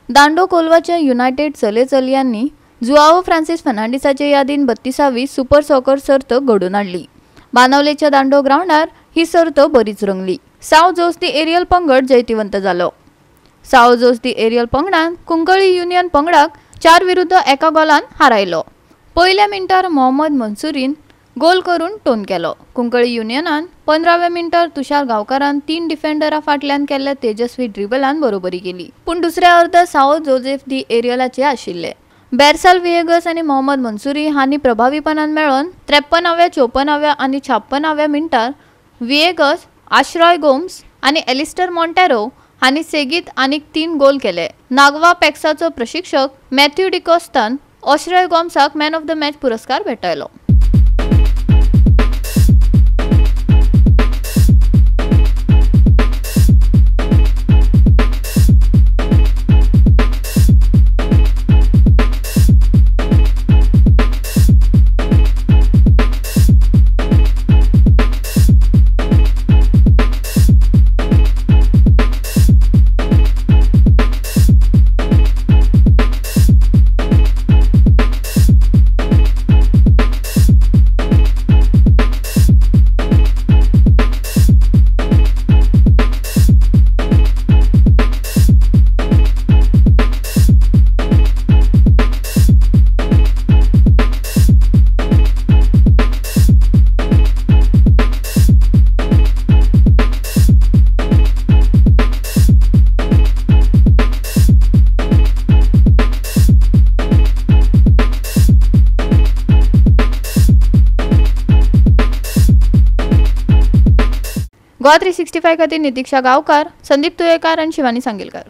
दांडो कोलवाच्या युनायटेड चले चलयांनी जुआओ फ्रांसीस फर्नांडीसाचे यादीन 32वी सुपर सॉकर सर्त घडोवन हाडली. बानावलेच्या दांडो ग्रावंडार ही सर्त बरीच रंगली. साव जोस दी एरियल पंगड जैतिवंत जालो. साव जोस दी एरियल पंगडान कुंकळी युनियन पंगडाक 4-1 गोलान हारायलो. पयल्या मिनटार मोहम्मद मंसुरीन गोल करून टोन केलो. कुंकळी युनियनान 15व्या मिनटार तुषार गांवकारान 3 डिफेंडरा फाटल्यान केल्ल्या तेजस्वी ड्रिबलान बरोबरी केली. पूण दुसऱ्या अर्द साओ जोसेफ दी एरियलाचे आशिल्ले. बेरसाल विएगस आनी मोहम्मद मंसुरी हांणी प्रभावीपणान मेळोवन 53व्या, 54व्या आनी 56व्या मिनटार विएगस, आश्रय गोम्स आनी एलिस्टर मॉन्टेरो हांणी सेगीत आनीक 3 गोल केले. नागवा पेक्साचो प्रशिक्षक मॅथ्यू डिकोस्तान आश्रय गोम्साक मॅन ऑफ the match पुरस्कार भेटयलो. गोवा 365 खातीर नितिक्षा गांवकार, संदीप तुयेकार आनी शिवानी सांगेलकार.